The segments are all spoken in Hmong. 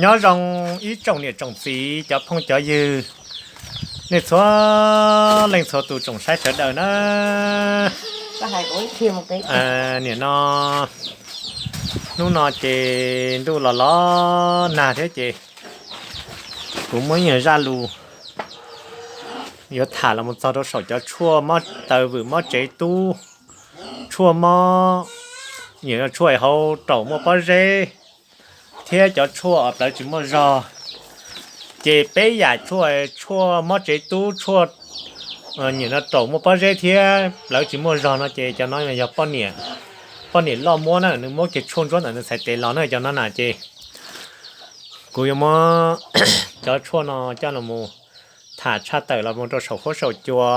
Nyob zoo ib tsoom niam tsoom txiv cov phooj cov ywg, nej txhua leej txhua tus tsoom saib sawv daws na. Nim no hnub no ces ntuj los los nag thiab ces kuv muaj ib nyuag zaj lus yuav tham los mus txog rau saum cov tshuaj mob taw vwm mob tsev tub, tshuaj mob, tshuaj hauv raum muaj pob zeb thiab cov tshuaj plawv tsis muaj zog. Ces peb yam tshuaj, tshuaj mob tsev tub, tshuaj nim no raum muaj pob zeb thiab plawv tsis muaj zog no ces cov no yog poj niam, poj niam loj muab na, nws muab kiag tshuaj ntsuab ntawm nws txhais tes los na cov no na ces kuv yuav muab cov tshuaj no coj los mus tham tshaj tawm los mus rau saum huab saum cua,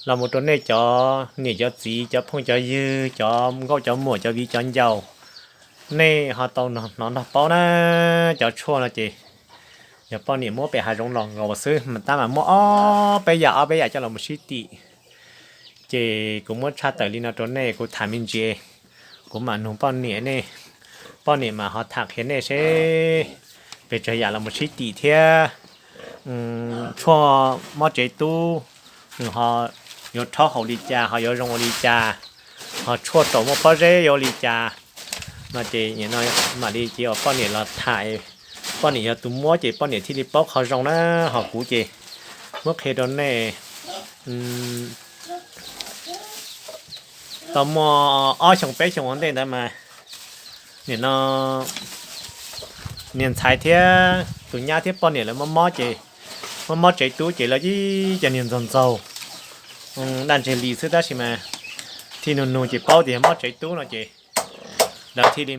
los mus rau nej cov niam cov txiv cov phooj cov ywg cov nkauj cov muam cov viv cov ncaus, nej ho tau hnov nrog paub na. Cov tshuaj no ces yog poj niam muab pem hav zoov los nkaus xwb mas tab mas muab ob peb yam ob peb yam coj los mus sib tim. Ces kuv muab tshaj tawm li no rau nej, kuv tham me ntsis, kuv mam nug poj niam nej, poj niam mas ho tham qhia nej seb pes tsawg yam los mus sib tim thiab. Tshuaj mob tsev tub nws ho yuav rhaub haum li cas, ho yuav zoo ua li cas, ho tshuaj raum muaj pob zeb yuav ua li cas no ces mam li cia poj niam los tham. Poj niam yog tus muab ces poj niam thiaj li paub qhov zoo na, ho kuv ces muab qhia rau nej. Tau muaj ob xyoos peb xyoos ua ntej ntawd mas nim no niag ntxhais thiab tus nyab thiab poj niam lawv mob mob ces, mob mob tsev tub ces lawv ib co niag ntxaug ntxaug daj ntseg li xwb tab sis mas thiaj nug nug ces paub tias yog mob tsev tub no ces lawv thiaj li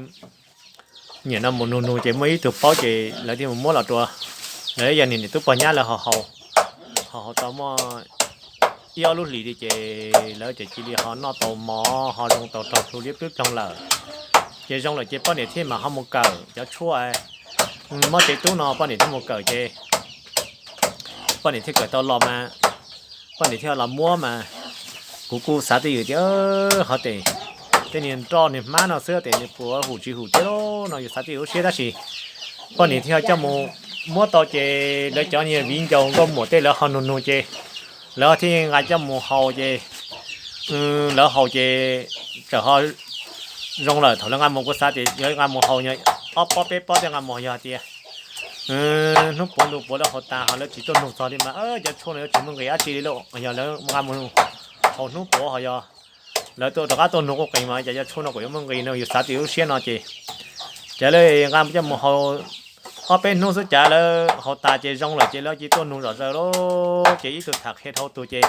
nim no mus nug nug ces muaj ib tug paub ces lawv thiaj mus muab los rau lawv ib yog niam tub pog nyab lawv ho haus, ho haus tau muaj ib ob lub hlis li ces lawv ces cia li ho noj tau mov ho zoo tau raug hlu liab ploog lawm. Ces zoo lawm ces poj niam thiaj mam ho mus kawm cov tshuaj mob tsev tub no, poj niam thiaj mus kawm ces poj niam thiaj kawm tau los mas, poj niam thiaj los muab mas kuv kuj xav twj ywm tias ho tes tej niag nroj niag hmab no xwb tes nws puas hum tsis hum thiab no yus xav twj ywm lub siab tab sis poj niam thiaj coj mus muab tau ces lawv cov niag viv ncaus nkauj muam tej lawv ho nug nug ces lawv thiaj nqa coj mus haus ces lawv haus ces txawm ho zoo lawm. Thaum lawv nqa mus kuv xav tias yog nqa mus haus yog ob pob peb pob tej nqa mus yog tias hnub puav ntu puav lawv haus tas ho lawv tsis tuaj nug txog li mas cov tshuaj no yuav tsis muaj nqis dab tsi li lauj. Yog lawv nqa mus haus hnub puav ho yog lawv tuaj rov qab tuaj nug quj qees mas cas cov tshuaj no kuj yuav muaj nqis no yus xav twj ywm lub siab no ces cas lawv nqa coj mus haus ob peb hnub xwb cas lawv haus tas ces zoo lawm ces lawv cia tuaj nug zom zaws lauj. Ces ib tug tham qhia dhau tus ces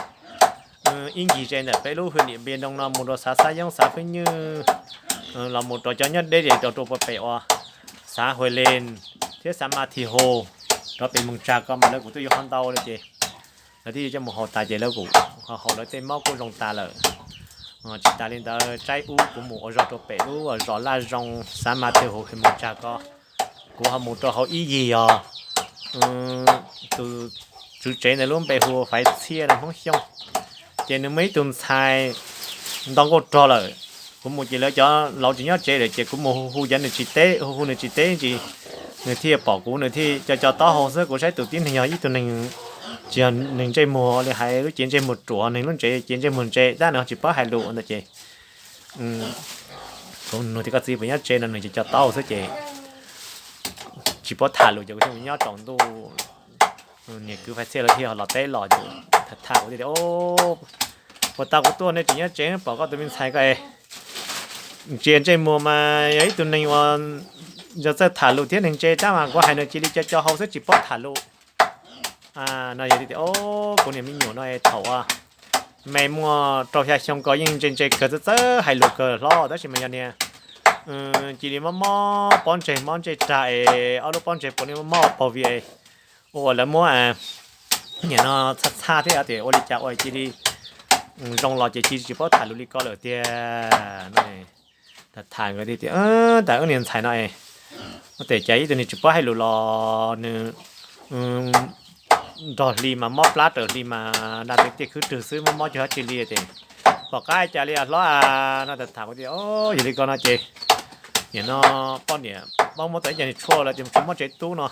ib ncig ze ntawm peb lub hwj niam npia nroo no mus rau xav Xab Yeeb xav Fwj Nywj los mus rau cov nyob deb zes rau rau puag pem uas xav Huas Lees thiab xav Mas This Hus rov pem Moos Tsag ko mas lawv kuj tuaj yuav ho ntau li ces lawv twb yuav coj mus haus tas ces lawv kuj ho haus lawv tej mob kuj zoo tas lawm. Tsis tas li ntawd tsaib ub kuv mus ua zog rau pem lub zos Laj Zoo xav Mas This Hus pem Moos Tsag ko, kuv ho mus rau hauv ib yig yog tus tswv tsev ntawd lub npe hu Faiv Txhiaj no Hmoob Xyooj. Ces nws muaj ib tug ntxhais nto nkauj rog lawm. Kuv mus ces lawv cov laus tsis nyob tsev lawm ces kuv mus hu hu cov nws tsis teb, hu hu nws tsis teb ntsis, nws thiaj pom kuv nws thiaj co co taub hau xwb. Kuv saib tus tib neeg yog ib tug neeg tsis yog neeg ntsej muag li hais lub cev ntsej muag ruam, neeg lub ntsej cev ntsej muag ntse tab nws ho tsis paub hais lus ntawd ces kuv nug tias koj txiv puas nyob tsev no nws co co taub hau xwb ces tsis paub tham lus ces kuv thiaj mus nyob tsaus ntuj. Niag kwv Faiv Txhiaj lawv thiaj los teb los ces tham tham kuv tias, puas tas kuv tuaj nej tsis nyob tsev pom koj tus me ntxhais ko ntsia ntsej muag mas yog ib tug neeg uas yog txawj tham lus thiab neeg ntse tab mas kuv hais nws cia li co co hau xwb tsis paub tham lus no. Yog li tias kuv niag me nyuam no thaum me muaj rau xya xyoo ko yeej ntse ntse kawg txawj txawj hais lus kawg hlob tab sis mas yog niag cia li mob mob pob ntseg mob ntsej rag es ob lub pob ntseg puav leej mob mob paug vim ua lawv muab nim no txhaj txhaj thiab tias ua li cas ua cia li zoo los ces cia li tsis paub tham lus li ko lawm tiag. Tham tham nkawd tias tas wb niag ntxhais no es ua tes cas ib tug niag tsis paub hais lus los nws nrog hli mas mob plab raws hli mas da tes tiaj khwb rwg xwb mob mob cuag dab tsi li tias pom qab cas li hlob a no. Tham tham kuv tias yog li ko no ces nim no poj niam Paub muab tau ib co niag tshuaj lawm ces mus tsis muab tsev tub no.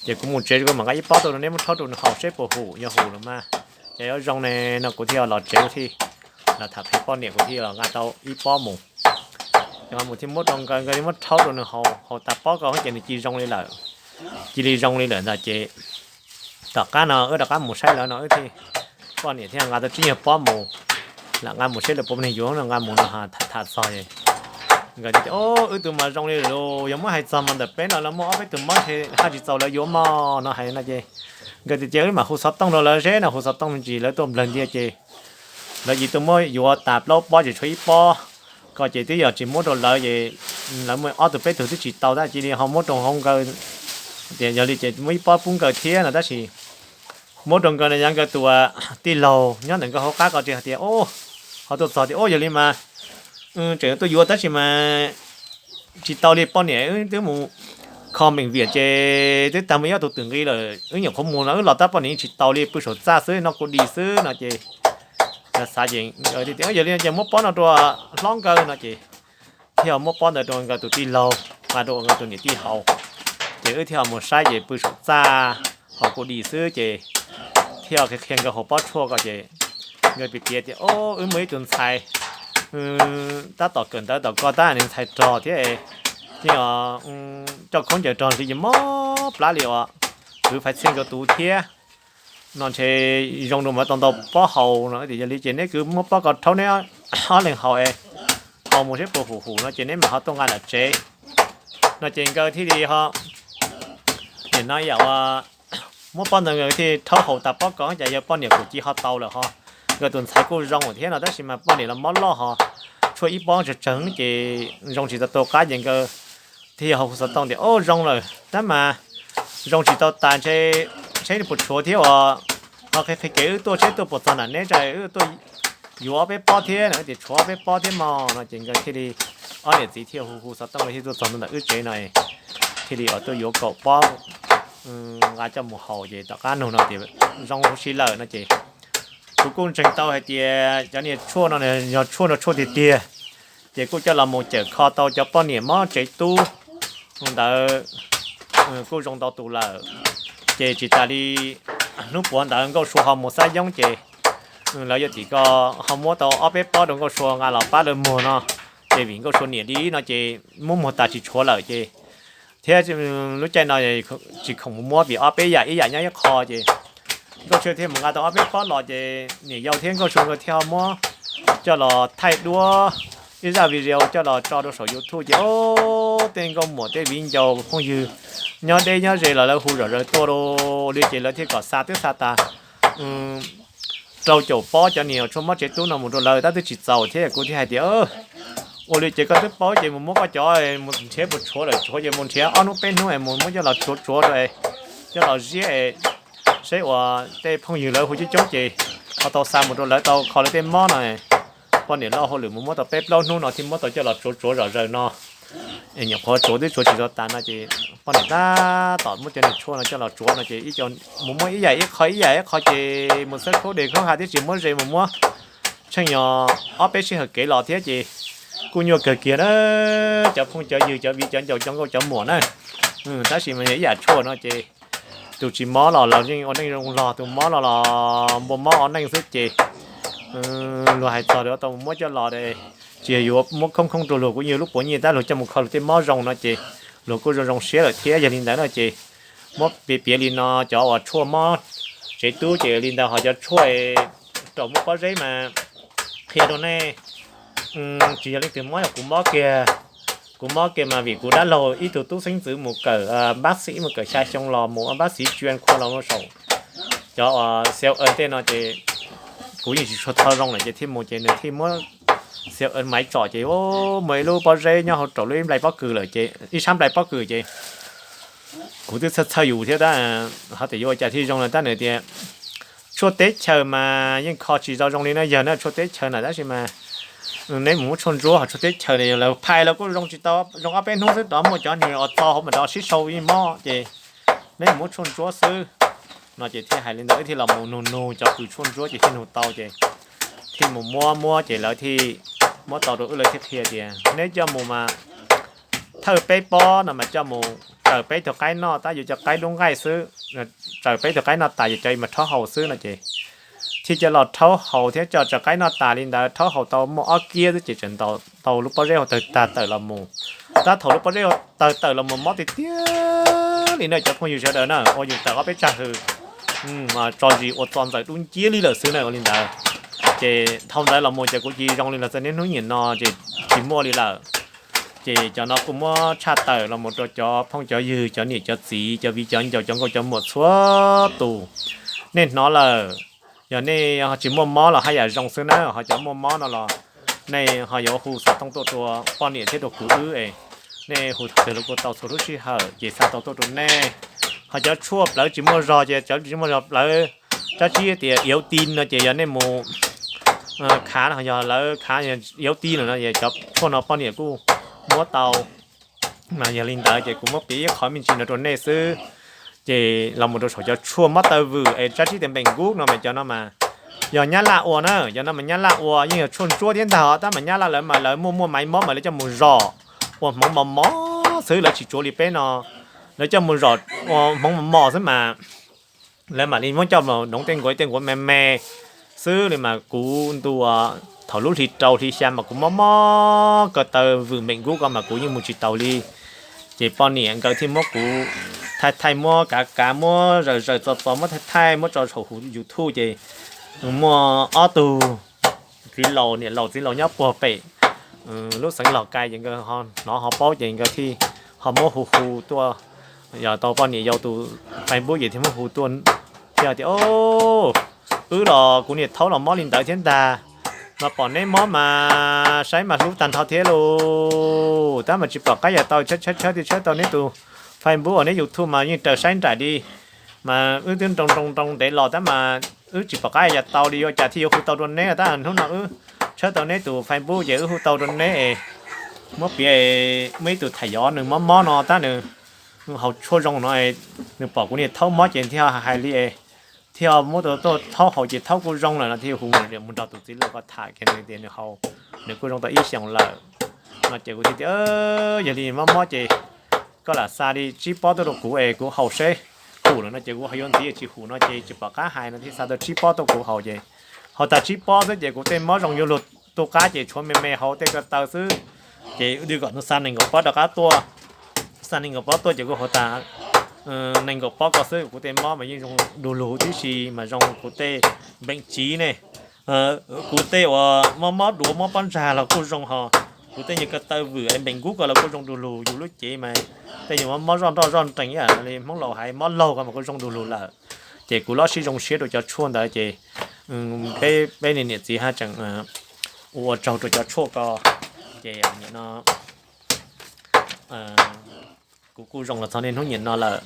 Ces kuv mus tsev kuv mam nqa ib pob tuaj rau neb muab rhaub rau nws haus seb puas hum, yog hum lawm mas ces yuav zoo ne no kuv thiaj los tsev thiaj los tham pem poj niam kuv thiaj los nqa tau ib pob mus. Nqa mus thiaj muab rau nkawd, nkawd thiaj muab rhaub rau nws haus, haus tas pob ko ces nws cia li zoo li lawm. Cia li zoo li lawm ntag ces tom qab no wb rov qab mus saib lawv no wb thiaj, poj niam thiaj nqa tau tsib nyuag pob mus, lam nqa mus saib lawv puas muaj neeg yuav no nqa mus no tham tham txog nkawd tias, Wb tus mas zoo li lawm lauj, yog muab hais txog mas ntawm peb no lawv muaj ob peb tug mob ntshe haj tsis txaus lawv yuav mog no hais no ces nkawd tias ces wb mam hu xov tooj rau lawv seb no, hu xov tooj me ntsis lawv tuaj nplawg ntiag ces lawv cia li tuaj muab yuav tas plaub pob ces tshuav ib pob ko ces twb yog tsis muab rau lawv ces lawv muaj ob tug peb tug twb tsis tau tab cia li ho muab rau hauv nkawd. Tias yog li ces muab ib pob pub nkawd thiab no tab sis muab rau nkawd no yog nkawd tus tij laug nyob ntawm nkawd hauv qab ko tsis hais tias, ho tuaj txog tias, Yog li mas tseem tuaj yuav tab sis mas tsis tau li poj niam, wb twb mus kho meem viam ces twb tag mus ib ob tug twm nqi lawm, wb nyuam qhuav mus no wb los tab poj niam yeej tsis tau li, pw saum txaj xwb noj kua dis xwb no ces xav ces tias yog li no ces muab pob no rau hlob nkawd no ces thiaj muab pob ntawd rau nkawd tus tij laug, nqa rau ua nkawd tus niam tij haus. Ces wb thiaj mus saib ces pw saum txaj haus kua dis xwb ces thiaj qhia qhia nkawd haus pob tshuaj ko ces nkawd piav piav tias, Wb muaj ib tug ntxhais tab tom kawm ntawv tom ko tab nws ntxhais rog thiab, thiab coj khaub ncaws rog ntshe ces mob plab li os, kwv fais txheej rau tus thiab no ntshe zoo rau mas tau ntau pob haus no tias yog li ces neb kwv muab pob ko rhaub neb ob leeg haus es haus mus seb puas hum hum no ces neb mam ho tuaj nqa nram tsev no ces nkawd thiaj li ho nim no yam ua muab pob ntawd nkawd thiaj rhaub haus tas pob ko cas yog poj niam kuj cia ho tau lawm ho. Nkawd tus ntxhais kuj zoo thiab no tab sis mas poj niam los mob loj ho, tshuaj ib pob tsawg tsawg ces zoo tsis tau tua qab ces nkawd thiaj yog hu xov tooj tias, Au, zoo lawm tab mas zoo tsis tau tas ntshe, seb puas tshuav thiab uas ho qhia qhia kev wb tuaj seb tuaj puas txog nram neb tsa wb tuaj yuav ob peb pob thiab no tias tshuav ob peb pob thiab mog no ces nkawd thiaj li ob niam txiv thiaj hu hu xov tooj thiaj tuaj txog ntawm wb tsev no thiaj li uas tuaj yuav kaum pob nqa coj mus haus ces tom qab nug no tias zoo huv si lawm no ces kuv kuj ntseeg tau hais tias cov niag tshuaj no yog tshuaj no tshuaj tiag tiag ces kuj coj los mus cawm kho tau cov poj niam mob tsev tub ntawd kuj zoo ntau tus lawm. Ces tsis tas li hnub puav ntawd Nkauj Sua ho mus xab yoob ces lawv yog tim ko ho muab tau ob peb pob rau Nkauj Sua nqa los pab lawv muag no ces vim Nkauj Sua niam li no ces muab muag tas tsis tshuav lawm ces thiab lub caij no tsis khoom mus muab vim ob peb yam ib yam nyob ib qho ces Nkauj Sua thiaj mus nqa tau ob peb pob los ces niam yau thiab Nkauj Sua nkawd thiaj ho muab coj los thaij duab ib zaj video coj los tso rau saum YouTube ces o tej nkauj muam tej viv ncaus phooj ywg nyob deb nyob ze los lawv hu zom zaws tuaj rau li ces lawv thiaj kom xa twb xa tas rau caum pob cov niag tshuaj mob tsev tub no mus rau lawv tab twb tsis txaus thiab kuv thiaj hais tias ua li ces koj twb paub ces mus muab koj cov mus nrhiav puas tshuav lawm tshuav ces mus nrhiav ob hnub peb hnub es mus muab coj los tsuav tsuav rau coj los ziab es seb uas tej phooj ywg lawv hu coob coob ces ho tau xa mus rau lawv tau kho lawv tej mob no. Poj niam loj hauj lwm mus muab tau peb plaub hnub no thiaj muab tau coj los tsuav tsuav zom zaws no es nyuam qhuav tsuav twb tsuav tsis tau tas no ces poj niam tab tom muab cov niag tshuaj no coj los tsuav no ces ib co mus muab ib yam ib qho ib yam ib qho ces mus xab khaub deg khaub ha twb tsis muab ze mus muab tsheej yog ob peb sij hawm kev los thiab ces kuj nyuaj kawg kiag na cov phooj cov ywg cov viv cov ncaus cov nkauj cov muam na. Tab sis mas yog ib yam tshuaj no ces tus tsis mob los los yeej ua neej zoo los, tus mob los los npua mob ua neej xwb ces luag hais txog tau muab coj los tsis yog yuav muab khoob khoob rau luag kuj yog lub puav nyiaj tab luag coj mus kho luag tej mob zoo no ces luag kuj zoo zoo siab lawm thiab. Yog li ntawd no ces muab piav piav li no cov uas tshuaj mob tsev tub ces li ntawd ho cov tshuaj raum muaj pob zeb mas qhia rau nej tsis yog leej twg mob yog kuv mob kiag. Kuv mob kiag mas vim kuv dab laug ib tug tub xeeb ntxwv mus kawm npab xib mus kawm xya xyoo los mus npab xib tsua khua los mus saum cov uas xel tej no ces kuv yeej tsis tshua tho zoo lawm ces thiaj mus ces nws thiaj muab xel maiv tsom ces muaj ib lub pob zeb nyob hauv raum lub ib nplai pob kws lawm ces ib sab nplai pob kws ces kuv twb txhawj txhawj yus thiab tab ho tias yuav ua cas thiaj zoo no tab nws tias tshuaj teb chaws mas yeej kho tsis zoo zoo li no yog na tshuaj teb chaws na tab sis mas neb mus muab tshuaj ntsuab ho tshuaj teb chaws na yog lawv phais los kuj zoo tsis tau zoo ob peb hnub xwb rov muaj cov niag uas txo hauv mas rov sib sau yeej mob ces neb mus muab tshuaj ntsuab xwb no ces thiaj hais li ntawd wb thiaj los mus nug nug cov kws tshuaj ntsuab ces thiaj nug tau ces thiaj mus muab muab ces lawv thiaj muab tau rau wb lawv thiaj qhia tias neb coj mus mas thawj peb pob no mas coj mus raws peb tug qaib noj, tab yuav cov qaib lub nqaij xwb, raws peb tug qaib noj tas yuav cov mas rhaub haus xwb no ces thiaj coj los rhaub haus thiab coj raws qaib noj tas li ntawd, rhaub haus tau muaj ob kiab xwb ces tseem tau lub pob zeb hauv tawg tag tawm los mus. Tab thaum lub pob zeb hauv tawg tawm los mus mob tiag tiag li na cov phooj ywg sawv daws na, ua yus tawm ob peb tsag hws tso zis ua txo ntxawm dub nciab li lawm xwb na ua li ntawd. Ces dhau ntawd los mus ces kuv cia li zoo li los txog niaj hnub niam no ces tsis muaj li lawm. Ces cov no kuj muab tshaj tawm los mus rau cov phooj cov ywg, cov niam cov txiv, cov viv cov ncaus, cov nkauj cov muam txhua tus. Nej hnov lawm, yog nej tsis muaj mob los haj yam zoo xwb na, ho cov muaj mob no los nej ho yuav hu xov tooj tuaj rau poj niam thiab rau kuv wb es nej hu thaum twg los kuj tau txhua lub sij hawm ces xa tau tuaj rau nej. Ho cov tshuaj plawv tsis muaj zog ces cov tsis muaj zog plawv, tsab tsib tias iauv ti no ces yog nej mus khav no, yog lawv khav iauv ti no no cov tshuaj no poj niam kuj muab tau. Mas yog li ntawd ces kuv muab piav ib qho me ntsis no rau nej xwb. Ces los mus rau saum cov tshuaj mob taw vwm es tsab tsib tias npeem nkub no mas cov no mas yog nyab laj ua na, cov no mas nyab laj ua yeej yog tshuaj ntsuab thiab ntag, tab mas nyab laj lawv mas lawv muaj muaj maiv mob mas lawv coj mus zom ua hmoov mos mos xwb, lawv tsis tsuav li peb no, lawv coj mus zom ua hmoov mos mos xwb mas lawv mam li muab coj mus doov tej nkuav tej nkuav me me xwb li mas kuv ntu thaum lub hli rau hli xya mas kuv mob mob ko taw vwm npeem nkub ko mas kuv yeej mus tsis taus li. Ces poj niam nkawd thiaj muab kuv thaij thaij, muab kav kav, muab zaws zaws txo txo, muab thaij thaij muab tso saum huv YouTube ces muaj ob tug txiv laus, niam laus txiv laus nyob puag pem lub xeev Los Kais ces nkawd hnov ho paub ces nkawd thiaj ho muab hu hu tuaj. Yog tau poj niam yau tus Facebook ces thiaj muab hu tuaj thiab tias, Wb los kuv niam thaub los mob li ntawd thiab ntag, mas pom neb mob mas saib mas hlub tag nrho thiab lauj, tab mas tsis pom qab yuav tau, tshawb tshawb tshawb tau neb tus Facebook uas neb YouTube mas yeej raws saib nraim li, mas wb twb nroo nroo nroo ntev los tab mas wb tsis pom qab yuav tau li, ua cas thiaj yuav hu tau rau neb, tab hnub no wb tshawb tau neb tus Facebook ces wb hu tau rau neb es muab piav, muaj ib tug thaj yov nws mob mob no tab nws haus tshuaj zoo no, nws pom kuv niam thaub mob ces thiaj hais li es thiaj muab tuaj thaub haus ces thaub kuj zoo lawm no, thiaj hu mus nrog tus txiv laus ko tham kiag nws tias nws haus, nws kuj zoo tau ib xyoos lawm no ces kuv thiaj tias, Yog li mob mob ces koj lam xa li tsib pob tuaj rau kuv es kuv haus seb hum lawm no ces kuv ho yuav ntxiv tsis hum no ces tsis pom qab hais no thiaj xa tau tsib pob tuaj kuv haus ces haus tag tsib pob xwb ces kuv tej mob zoo yuav luag tu qab ces tshuav me me hauv tej ko taw xwb. Ces wb twb kom nws xa nees nkaum pob rov qab tuaj, xa nees nkaum pob tuaj ces kuv haus tag nees nkaum pob ko xwb kuv tej mob mas yeej zoo du lug tib si mas zoo kuv tej npeem tsiv ne, kuv tej uas mob mob duav mob pob ntsag los kuj zoo ho, kuv tej nyuag ko taw vwm npeem nkub ko los kuj zoo du lug, yus lub cev mas tej nyuag mob zoj nroj zoj nrees ib yam li Hmoob laus hais mob laug ko mas kuj zoo du lug lawm. Ces kuv los sib zoo siab rau cov tshuaj ntawd ces peb peb niam txiv haj tseem ua ua tsaug rau cov tshuaj ko. Ces nim no kuv kuj zoo los txog niaj hnub nim no lawm.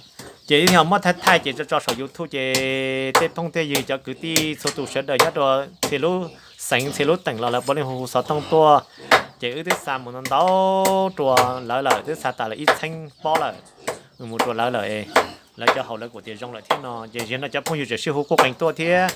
Ces ib yam muab thaij thaij ces tso tso saum YouTube ces tej phooj tej ywg cov kwv tij txhua tus sawv daws nyob rau txhia lub xeev txhia lub teem los lawv puav leej hu xov tooj tuaj. Ces wb twb xa mus ntau ntau rau lawv lawm, twb xa tas lawm ib txheeb pob lawm mus rau lawv lawm. Lawv cov haus lawv kuj tias zoo lawm thiab no ces ziag no cov phooj ywg tseem sib hu quj qees tuaj thiab.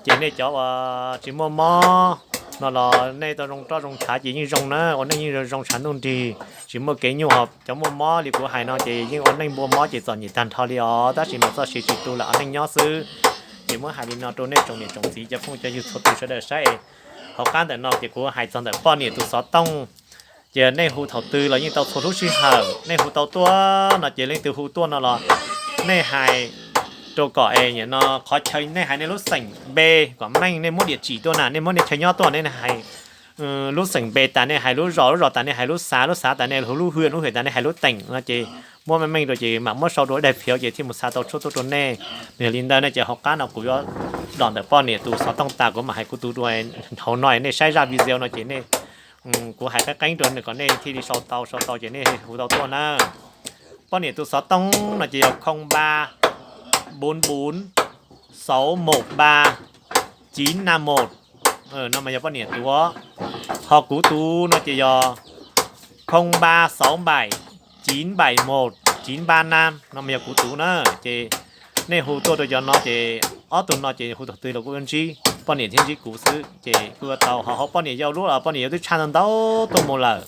Ces nej cov uas tsis muaj mob no los nej tau zoo roj zoo tshav ces yeej zoo na, ua neej yeej zoo tshav ntuj nrig, tsis muaj kev nyuaj. Ho cov muaj mob li kuv hais no ces yeej ua neej npua mob ces txom nyem tag nrho li os, tab sis mas txoj sia tsis tu lawm, ua neej nyob xwb. Ces muab hais li no rau nej tsoom niam tsoom txiv cov phooj cov ywg txhua tus sawv daws saib. Hauv qab ntawm no ces kuv hais txog ntawm poj niam tus xov tooj. Ces nej hu thaum twg los yeej tau txhua lub sij hawm, nej hu tau tuaj no ces leej twg hu tuaj no los nej hais rau kom es nim no qhov chaw nej hais nej lub xeem npe kom meej, nej muab diam tsim tuaj na, nej muab nej chaw nyob tuaj, nej hais lub xeem npe tas nej hais lub zos, lub zos tas nej hais lub xav, lub xav tas nej hu lub hwm, lub hwm tas nej hais lub teem no ces muab meej meej rau ces mam muab sau rau ib daim phiv ces thiaj mus xa tau tshuaj tuaj rau nej. Yog li ntawd no ces hauv qab no kuv yuav dom ntawm poj niam tus xov tooj tas kuv mam hais kuv tus dua. Hauv no nej saib zaj video no ces nej, kuv hais qeeb qeeb rau nej kom nej thiaj li sau tau, sau tau ces nej hu tau tuaj na. Poj niam tus xov tooj no ces yog không ba bốn bốn sáu một ba chín năm một, no mas yog poj niam tus. Ho kuv tus no ces yog không ba sáu bảy chín bảy một chín ba năm, no mas yog kuv tus na. Ces nej hu tuaj rau cov no ces ob tug no ces hu thaum twg los kuj ntsib, poj niam thiab ntsib kuv xwb ces kuj yuav tau. Ho hauv poj niam yau lub los poj niam yau twb tshaj ntau ntau tuaj mus lawm.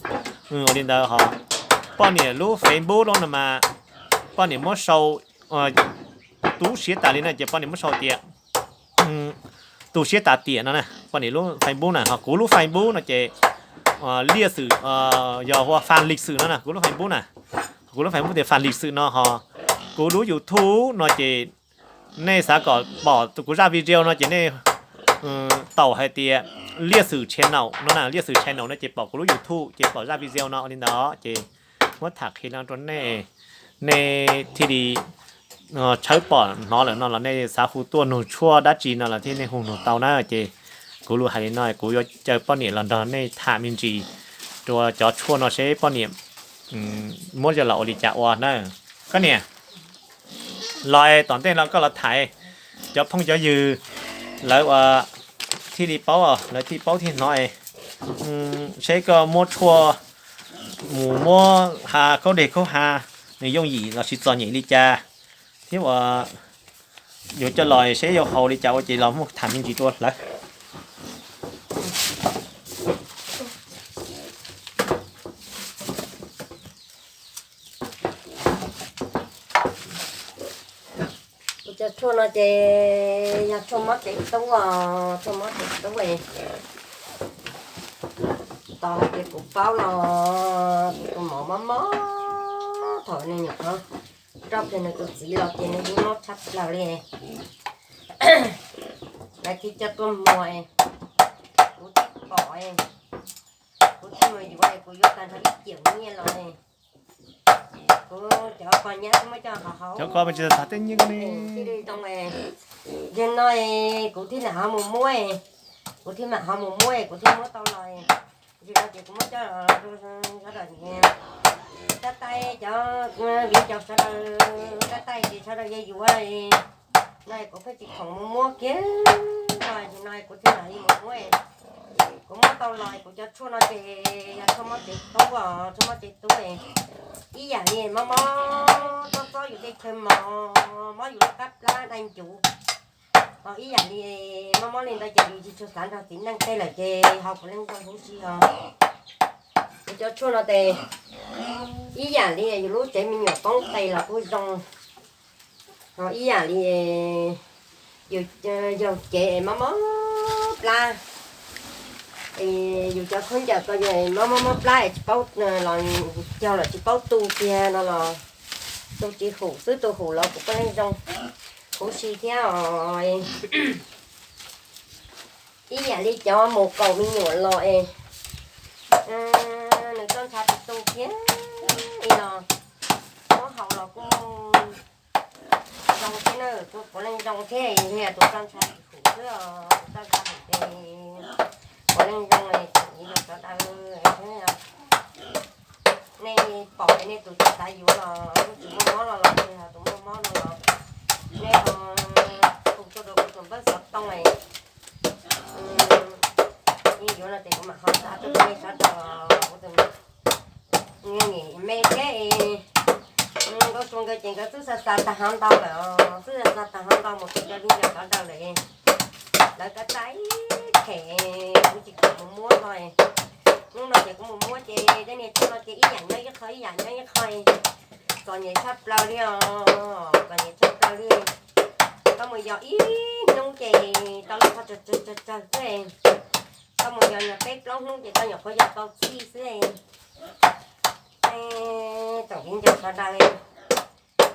Ua li ntawd ho Poj niam lub Facebook no mas poj niam muab sau, tu siab tas li no ces poj niam muab sau tias tu siab tas tiam no na. Poj niam lub Facebook na, ho kuv lub Facebook no ces liaj xwm, yog hu ua fas lis xwm no na, kuv lub Facebook na. Kuv lub Facebook tias fas lis xwm no, ho kuv lub YouTube no ces nej xav kom pom kuv zaj video no ces nej taum hais tias liaj xwm channel no na, liaj xwm channel no ces pom kuv lub YouTube ces pom zaj video no li ntawd ces muab tham qhia no rau nej, nej thiaj li tshawb pom hnov lawm no los nej xav hu tuaj nug tshuaj dab tsi no los thiaj nej hu nug tau na. Ces kuv lus hais li no, kuv yuav caw poj niam los nrog nej tham me ntsis rau cov tshuaj no seb poj niam muab coj los ua li cas ua na. Koj niam, los tom ntej no koj los tham cov phooj cov ywg lawv ua thiaj li paub, lawv thiaj paub thiaj hnov seb koj muab tshuaj mus muab ha khaub deg khaub ha nws yooj yim los sis txom nyem li cas thiab ua yuav coj los seb yuav haus li cas ua ces los muaj tham me ntsis dua lawm. Kuv cov tshuaj no ces yog tshuaj mob cev tub os, tshuaj mob cev tub es tos hais tias kuv paub los kuv tus mov mob mob thaum nws nyuam qhuav roj kiag nws tus txiv los ces nws yeej mob tshaj plaws li. Lawv thiaj coj tuaj muag, kuv thiaj pom, kuv thiaj mus yuav, kuv yuav tag nrho ib ciam nyiaj los, kuv cov poj nyab kuj muab coj hauv hauv, cov ko mas tsis tau tham tej nyiaj ko ne, thiaj li zoo. Yog no kuv thiaj mam ho mus muab, kuv thiaj mam ho mus muab, kuv thiaj muab tau los. Tsis no ces kuv muab coj sawv daws, tab tais cov viv ncaus sawv daws, tab tais ces sawv daws yuav yuav no kuv pheej tsis khoom mus muab kiag no, tsis no kuv thiaj mam li mus muab. Kuv muab tau los kuv cov tshuaj no ces yog tshuaj mob cev tub, tshuaj mob cev tub ib yam li mob mob txob txob yus tej chaw mos, mob yus lub qab plab dai ncuv, ho ib yam li mob mob li ntawd ces yus tsis tshua xav nrog txiv neej tej lawm ces ho puav leej zoo huv si os. Kuv cov tshuaj no ces ib yam li yus lub tsev me nyuam poob qe los kuj zoo, ho ib yam li yus yog cev mob mob plab, yus cov khaub ncaws ko yog mob mob mob plab es tsis paub los cog lawm tsis paub tu kiag no los tu tsis hum xwb, tu hum los kuj puav leej zoo huv si thiab os. Ib yam li cov mus kaum me nyuam los es nws txoj ntsha tsis tu thiab li los muab haus los kuj zoo thiab na, kuj puav leej zoo thiab, tus txoj ntsha tsis hum xwb, tus txoj ntsha hum ces puav leej zoo li tseem yog sawv daws. Nej pom nej tus tsis xav yuav los kuj tsis muaj mob no los, tus muaj mob no los nej ho hu tuaj rau kuv tus npawb xov tooj, nej yuav no ces kuv mam ho xa tuaj rau nej sawv daws. Kuv tus me thiab nkauj Sua nkawd ces nkawd twb xa xa tag hov ntau lawm, twb xa xa tag hov ntau mus rau cov viv ncaus sawv daws lawm. Lawv tab tab them kuv tsis kam mus muab no. Hnub no ces kuv mus muab ces tej niag tshuaj no ces ib yam nyob ib qho ib yam nyob ib qho, txom nyem tshaj plaws li os, txom nyem tshaj plaws li. Koj mus yos ib hnub ces tau lub qhov tsawg tsawg tsawg xwb, koj mus yos nyuag peb plaub hnub ces koj nyuam qhuav yos tau txij xwb. Tsoom viv ncaus sawv daws,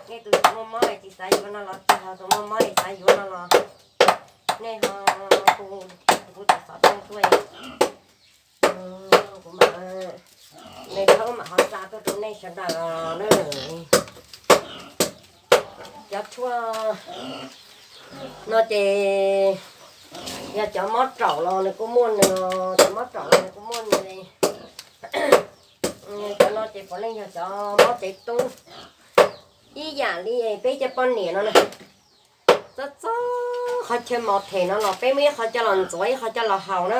nej tus muaj mob tsis xav yuav no los tsis, ho tus muaj mob xav yuav no los nej ho hu kuv tus xov tooj tuaj, kuv mam, nej thaub mam ho xa tuaj rau nej sawv daws na. Cov tshuaj no ces yog cov mob raum los nws kuj muaj nws, cov mob raum los nws kuj muaj nws. Cov no ces puav leej yog cov mob cev tub ib yam li peb cov poj niam no na. Txob txob qhov chaw mos them no los peb muaj ib qho coj los ntxuav ib qho coj los haus na.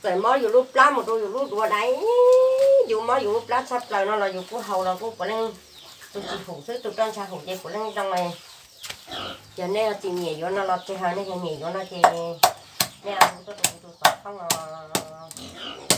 Txawm mob yus lub plab mus rau yus lub duav dai, yus mob yus lub plab tshaj plaws no los yus kuj haus los kuj puav leej, tus tsis hum xwb tus roj ntsha hum ces puav leej zoo. Yog nej tsis nyiam yuav no los tseg, ho nej yog nyiam yuav no ces nej hu tuaj rau kuv tus xov tooj os.